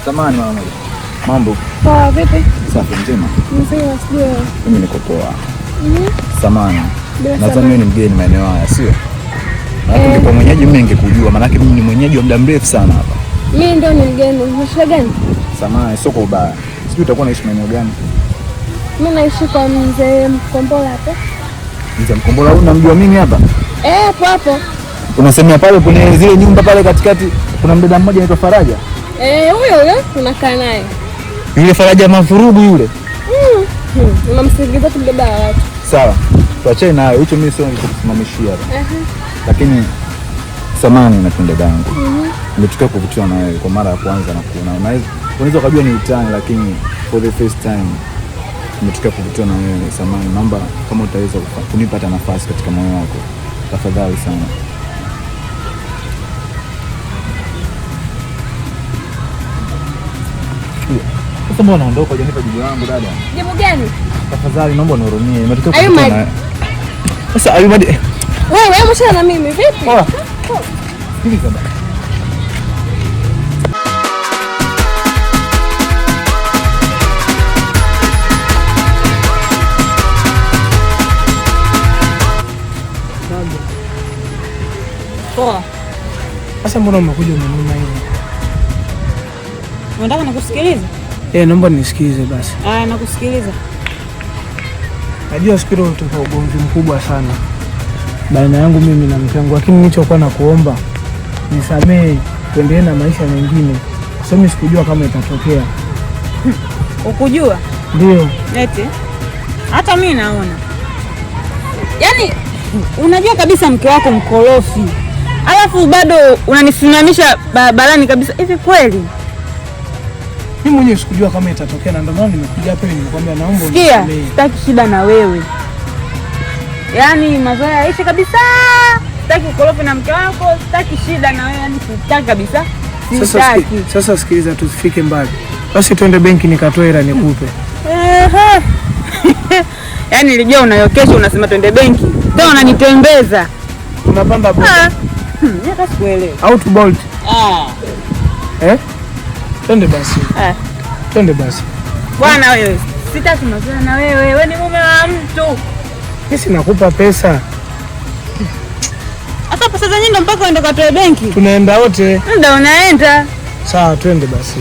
Samahani mama. Mambo. Poa, vipi? Safi mzima. Mzima sijui. Mimi niko poa. Samahani. Bila Nadhani samahani. wewe ni mgeni maeneo haya, sio? Maana ningekuwa mwenyeji mimi ningekujua, maana mimi ni mwenyeji wa muda mrefu sana hapa. Mimi ndio ni mgeni. Una shida gani? Samahani, sio kwa ubaya. Sijui utakuwa unaishi maeneo gani? Mimi naishi kwa mzee Mkombola hapo. Mzee Mkombola huyu namjua mimi hapa. Eh, hapo hapo. Unasemea pale kwenye zile nyumba pale katikati kuna mdada mmoja anaitwa Faraja. Eh, huyo huyo tunakaa naye. Yule Faraja mafurugu yule. Unamsingiza tu mdada wa watu. Sawa. Tuachane na hayo. Hicho mimi sio nilichokusimamishia hapa. Lakini samahani na dada yangu. Nimetokea kuvutiwa na wewe kwa mara ya kwanza na kuona. Unaweza ukajua ni utani, lakini for the first time nimetokea kuvutiwa na wewe. Samahani, naomba kama utaweza kunipa hata nafasi katika moyo wako. Tafadhali sana. Sasa mbona unaondoka? Hujanipa jibu langu dada. Jibu gani? Tafadhali naomba unihurumie. Nimetokea Are you kuvutiwa mad? na wewe. Sasa are you mad? Wewe wewe mshana na mimi vipi? Poa. Sikiliza bana. Poa. Sasa mbona umekuja umenuna hivi? Unataka nikusikilize? Eh, naomba nisikilize basi. Aya, nakusikiliza. Najua siku ile ulitoka ugomvi mkubwa sana baina yangu mimi na mke wangu, lakini nilichokuwa nakuomba nisamehe, tuendelee na maisha mengine, kwa sababu mimi sikujua kama itatokea. Ukujua? Ndio. Eti. Hata mimi naona. Yaani unajua kabisa mke wako mkorofi. Alafu bado unanisimamisha barabarani kabisa. Hivi kweli? Mimi mwenyewe sikujua kama itatokea na ndio maana nimekuja hapa ili nikwambia naomba Sikia, unisamehe. sitaki shida na wewe. Yaani mazoea yaishe kabisa. Sitaki ukorofi na mke wako, sitaki shida na wewe, yaani sitaki kabisa. Sasa, Sitaki. sasa sikiliza, tusifike mbali. Basi twende benki nikatoe hela nikupe. Ehe. Yaani nilijua unayo kesho unasema twende benki. Tena unanitembeza. Unapanda boda Ah. Mimi hata sikuelewi. au tu Bolt? Ah. Eh? Twende basi. Ah. Twende basi. Bwana wewe, sitaki mazoea na wewe. Wewe ni mume wa mtu. Mimi sinakupa pesa. Hata pesa zenyewe ndo mpaka uende ukatoe benki. Tunaenda wote. Muda unaenda. Sawa, twende basi.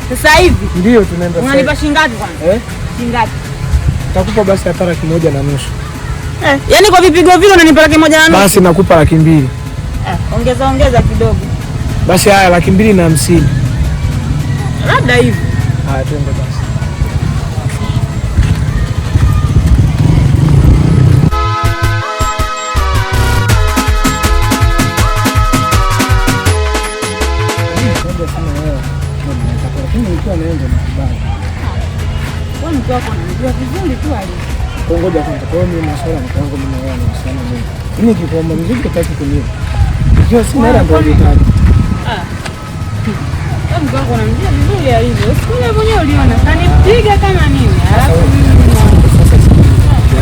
Sasa hivi Ndio tunaenda sasa. unanipa shilingi ngapi kwanza? Eh? Shilingi ngapi? Nitakupa basi hata 1.5 laki. Eh, yaani kwa vipigo vile unanipa 1.5 laki? Basi nakupa 200,000. Eh, ongeza ongeza kidogo. Basi haya 250,000. Labda hivi. Haya twende basi. Wewe mke wako unamjua vizuri tu alivyo. Ngoja kwanza, kwa hiyo mimi masuala mke wangu mimi na wewe yanahusiana nini? Mimi nikikuomba mziki hutaki kunipa. Ikiwa sina hela ndio unitaki. Ah. Wewe mke wako unamjua vizuri alivyo. Siku ile mwenyewe uliona kanipiga kama nini. Alafu Sasa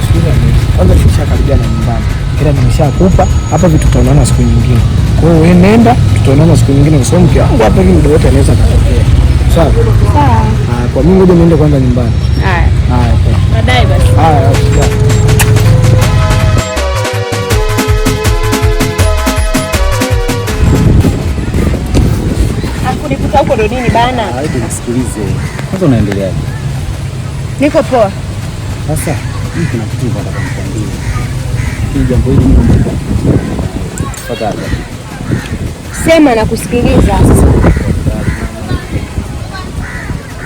sikiliza, kwanza nimeshakaribia na nyumbani. Ila nimeshakupa hapa vitu, tutaonana siku nyingine. Kwa hiyo wewe nenda, tutaonana siku nyingine kwa sababu mke wangu hapa hivi muda wote anaweza akatokea. Sawa? Sawa. Haya, kwa mimi ngoja niende kwanza nyumbani. Haya. Haya. Baadaye basi. Haya. Akunikuta huko ndo nini bana? Hebu nisikilize. Kwanza unaendeleaje? Niko poa. Sasa mimi kuna kitu nataka nikwambie. Hili jambo hili mimi tafadhali. Sema na kusikiliza.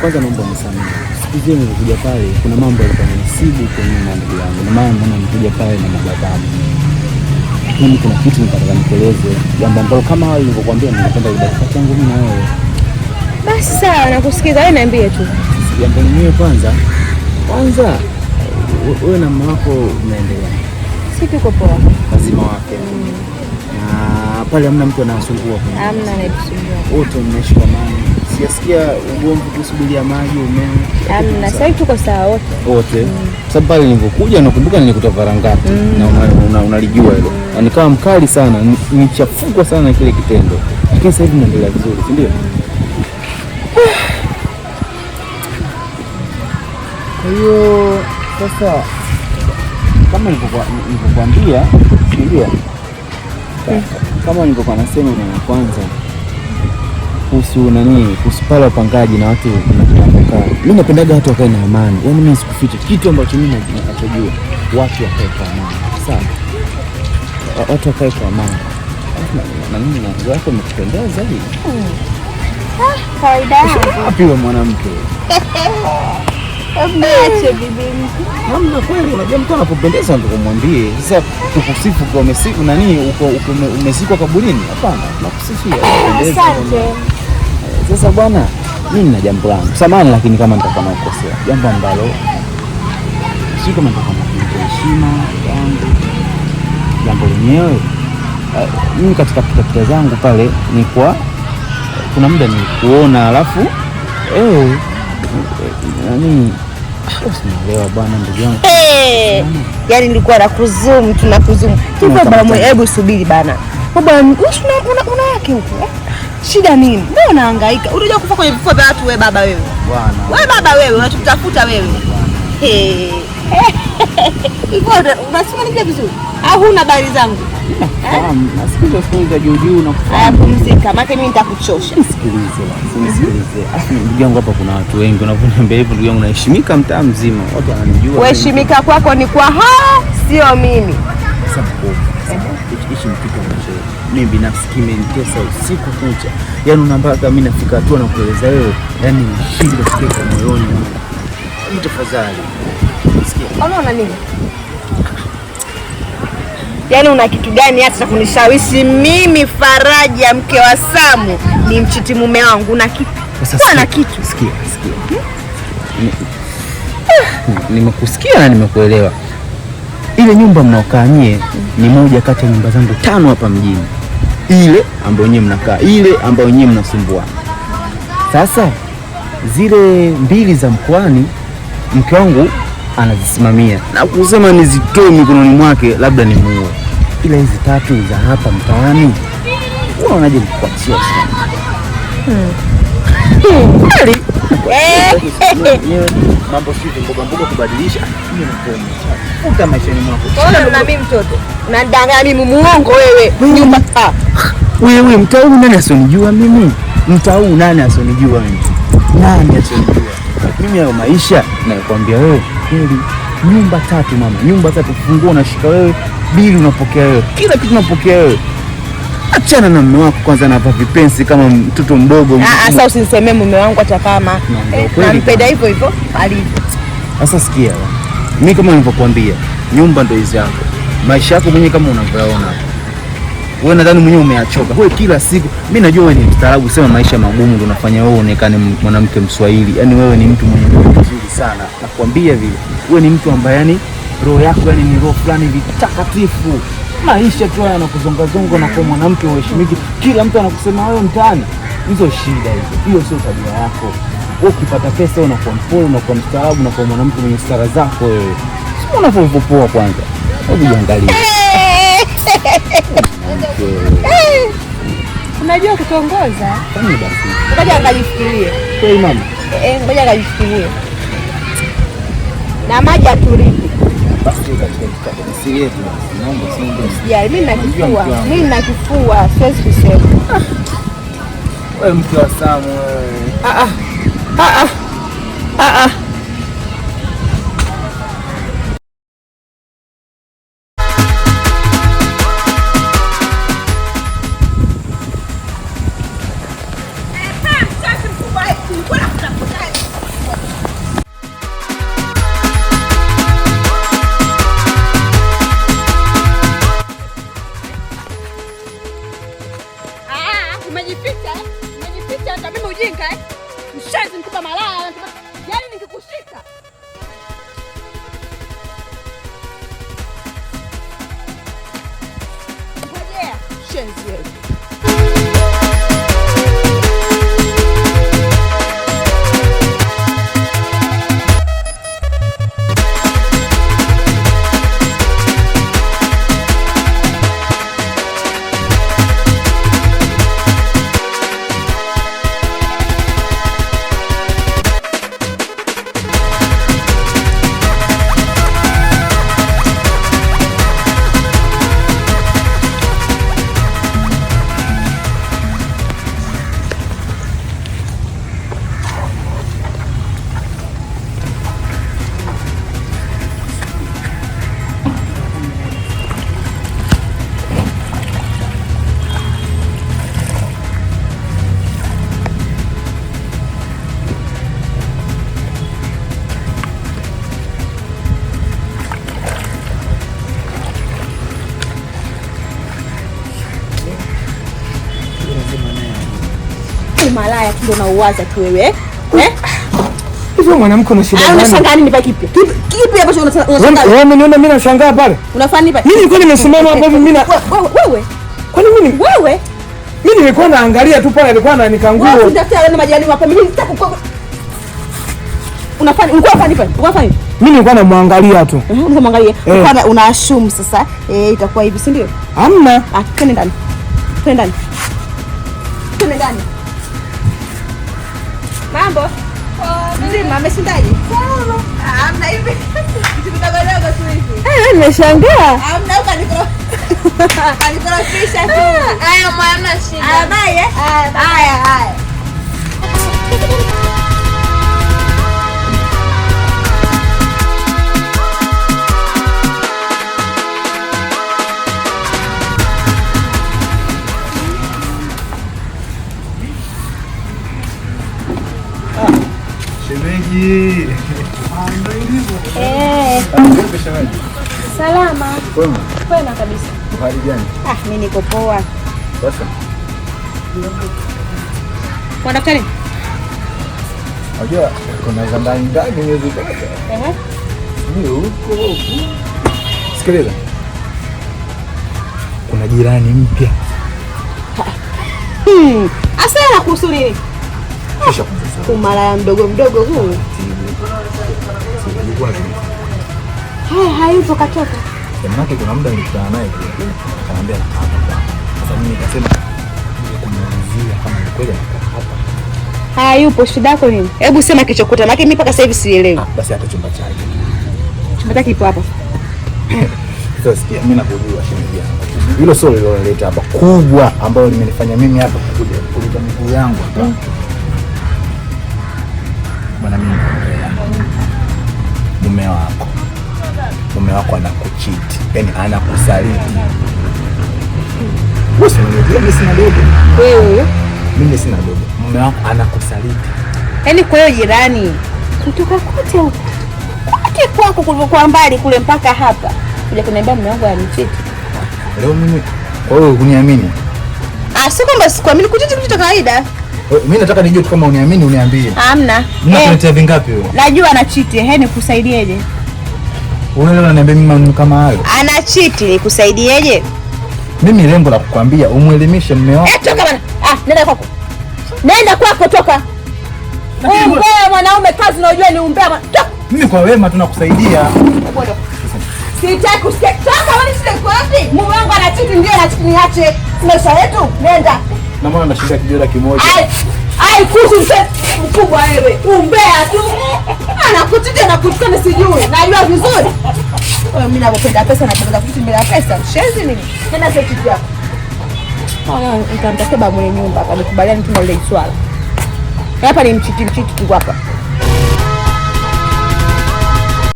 Kwanza naomba unisamehe. Siku zile nilikuja pale kuna mambo yalikuwa yananisibu kwa nyuma ndugu yangu. Na maana mbona nilikuja pale na mababamu. Mimi kuna kitu nataka nikueleze, jambo ambalo kama wale nilivyokuambia ningependa libaki kati yangu mimi na wewe. Basi sawa, nakusikiza. Wewe niambie tu. Jambo lenyewe kwanza wewe na mume wako mnaendelea? Si tuko poa. Wazima wake. Na pale hamna mtu anasumbua kwenye. Hamna anayetusumbua. Wote mnaishi kwa amani. Sijasikia ugomvi kuhusu bili ya maji, umeme. Hamna, sasa hivi tuko sawa wote. Wote. Sababu pale nilivyokuja nakumbuka nilikuta varangati na unalijua hilo. Na nikawa mkali sana, nichafukwa sana na kile kitendo. Lakini sasa hivi naendelea vizuri, si ndio? Kwa hiyo sasa kama nilivyokuambia, unajua kama nilivyokuwa nasema mara ya kwanza kuhusu nani, kuhusu pale wapangaji na watu wanapokaa. Mimi napendaga watu wakae na amani. Yaani mimi sikuficha kitu ambacho mimi nachojua, watu wakae kwa amani. Sawa? Watu wakae kwa amani. Alafu na mimi na nguo yako imekupendeza hii. Kawaida yangu. Wapi wewe mwanamke? Niache bibi. Hamna kweli, unajua mtu anapopendeza ndio kumwambie. Sasa tukusifu kwa umesiku nani uko umezikwa kaburini? Hapana, tunakusifia. Unapendeza. Asante. Sasa bwana, mimi nina jambo langu. Samahani lakini kama nitakuwa nakukosea. Jambo ambalo sio kama nitakuwa nakupa heshima yangu. Jambo lenyewe mimi katika pitapita zangu pale ni kwa kuna muda nilikuona alafu nani usinielewa bwana ndugu yangu. Hey, yaani nilikuwa nakuzoom tunakuzoom. Hivyo baba, hebu subiri bana. Baba, una yake huko eh? Shida nini? Mbona unahangaika? Unajua kufa kwenye vifua vya watu wewe baba wewe. Bwana. Wewe baba wewe unatutafuta wewe. Hey. Hivyo unasema nini vizuri? Au huna habari zangu? Nafahamu. Nasikiza stori za juu juu na kufahamu. Pumzika, maana mimi nitakuchosha. Nisikilize basi, nisikilize. Afu ndugu yangu hapa kuna watu wengi unavyoniambia hivyo ndugu yangu naheshimika mtaa mzima. Watu wananijua. Kuheshimika kwako ni kwa hao, sio mimi. Sasa hichi ni kitu ambacho mimi binafsi kimenitesa usiku kucha. Yaani unambaka mimi nafika hatua na kueleza wewe, yaani nishinda sikia kwa moyoni mwangu. Tafadhali. Sikia. Unaona nini? Yaani una kitu gani hata kunishawishi mimi Faraja mke wa Samu ni mchiti mume wangu? Una kitu? Una kitu? Sikia, sikia. Nimekusikia na nimekuelewa. Ile nyumba mnaokaa nyie ni moja kati ya nyumba zangu 5 hapa mjini. Ile ambayo nyie mnakaa, ile ambayo nyie mnasumbua. Sasa zile 2 za mkoani mke wangu anazisimamia. Na kusema nizitoe mikononi mwake labda ni muue. Ila hizi 3 za hapa mtaani unaonaje nikuachia sana? Kweli? Mambo sio mboga mboga kubadilisha. Mimi nakuomba. Futa maishani mwako. Ona na mimi mtoto. Unanidanganya mimi muongo wewe. Nyumba. Wewe mtaa huu nani asionijua mimi? Mtaa huu nani asionijua mimi? Nani asionijua? Mimi hayo maisha nakwambia wewe kweli, nyumba 3 mama, nyumba 3, funguo unashika wewe, bili unapokea wewe, kila kitu unapokea wewe. Achana na mume wako kwanza, anavaa vipensi kama mtoto mdogo. Sasa usinisemee mume wangu hata kama nampenda hivyo hivyo alivyo. Sasa sikia, mimi kama nilivyokuambia, nyumba ndio hizi hapo. Maisha yako mwenyewe kama unavyoona. Wewe nadhani mwenyewe umeachoka. Wewe kila siku, mimi najua wewe ni mstaarabu, sema maisha magumu ndio unafanya wewe uonekane mwanamke Mswahili. Yaani wewe ni mtu mwenye roho nzuri sana. Nakwambia vile. Wewe ni mtu ambaye yani roho yako yani ni roho fulani vitakatifu. Maisha tu haya yanakuzonga zonga na kwa mwanamke uheshimiki. Kila mtu anakusema wewe mtaani. Hizo shida hizo. Hiyo sio tabia yako. Wewe ukipata pesa unakuwa mpole, unakuwa mstaarabu, unakuwa mwanamke mwenye stara zako wewe. Sio unavyopoa kwanza. Hebu jiangalie. Unajua kutongoza? Fanya basi. Ngoja akajifikirie. Kweli mama? Ngoja akajifikirie. Na maji atulivu. Basi katika siri yetu basi. Naomba usiombe. Sijali, mimi nina kifua. Mimi nina kifua, siwezi kusema. Wewe mke wa Samu wewe. Umejificha, umejificha hata mimi ujinga eh? Mshenzi mkubwa malaya. Yaani nikikushika ngojea, shenzi wewe. Umalaya tu ndo unauwaza tu wewe. Eh? Hivyo mwanamke una shida Ah, gani? unashangaa nini pale kipi? Kipi ambacho unashangaa? Wewe umeniona mimi nashangaa pale? Unafanya nini pale? Mimi nilikuwa nimesimama hapo hivi mimi na Wewe. Kwani mimi wewe? Mimi nilikuwa naangalia tu pale alikuwa anaanika nguo. Wewe unatafuta wale majirani wako. Mimi nitaka unafanya ulikuwa unafanya nini? Ulikuwa unafanya? Mimi nilikuwa namwangalia tu. Unamwangalia. Ulikuwa una assume sasa itakuwa hivi, si ndio? Hamna. Ah, twende ndani. Twende ndani. Twende ndani. Mambo? Mzima ameshindaje? Salama. Hamna hivi. Vitu vidogo dogo tu hivi. Nimeshangaa. Hamna huko kanikorofisha tu. Haya mwana shida. Haya bye eh. Haya haya. Shemeji. Shemeji. Salama. Kwema? Kwema kabisa. Hali gani? Ah, mimi niko poa. Sasa. Kwa daktari? Unajua kuna za ndani ndani nimezipata. Ehe. Ni huko huko. Sikiliza. Kuna jirani mpya. Asa anakuhusu nini? Kisha kwanza. Umalaya mdogo mdogo huu. Haya, hayupo katoka. Maana kuna muda nilikutana naye kule. Akaniambia anakaa hapa. Sasa mimi nikasema kumuulizia kama ni kweli anakaa hapa. Hayupo, shida yako nini? Hebu sema kilichokuta, maana mimi mpaka sasa hivi sielewi. Basi hata chumba chake. Chumba chake kipo hapa. Sasa sikia, mimi nakujua shemeji yangu. Hilo sio lililoleta hapa kubwa ambalo limenifanya mimi hapa kuja kuleta miguu yangu hapa. Bwana mimi naongea. Mume wako. Mume wako anakucheat, yaani anakusaliti. Wewe unajua mimi sina dogo. Wewe mimi sina dogo. Mume wako anakusaliti. Yaani kwa hiyo jirani kutoka kote huko. Kote kwako kulivyokuwa mbali kule mpaka hapa. Kuja kuniambia mume wangu anicheat. Leo mimi kwa hiyo huniamini? Ah, sio kwamba sikuamini, kucheat kitu cha kawaida. Mimi nataka nijue tu kama uniamini uniambie. Hamna. Mimi nakuletea vingapi wewe? Najua anacheat, nikusaidieje? Wewe leo unaniambia mimi maneno kama hayo? Anacheat, nikusaidieje? Mimi lengo la kukwambia umuelimishe mume wako. Toka bana. Ah, nenda kwako. Nenda kwako toka. Umbea mwanaume kazi unajua ni umbea. Toka. Mimi kwa wema tunakusaidia. Sitaki kusikia. Toka wewe, shida iko wapi? Mume wangu anacheat ndio anacheat, niache. Maisha yetu, nenda. Na maana nashinda kijola kimoja. Ai kuhusu mkubwa wewe. Umbea tu. Anakututa na kutukana sijui. Najua vizuri. Wewe mimi ninapopenda pesa na napenda kututi bila pesa. Shezi nini? Nenda sasa kitu yako. Nitamtafuta baba mwenye nyumba hapa nikubaliane tu na ile swala. Hapa ni mchiti mchiti tu hapa.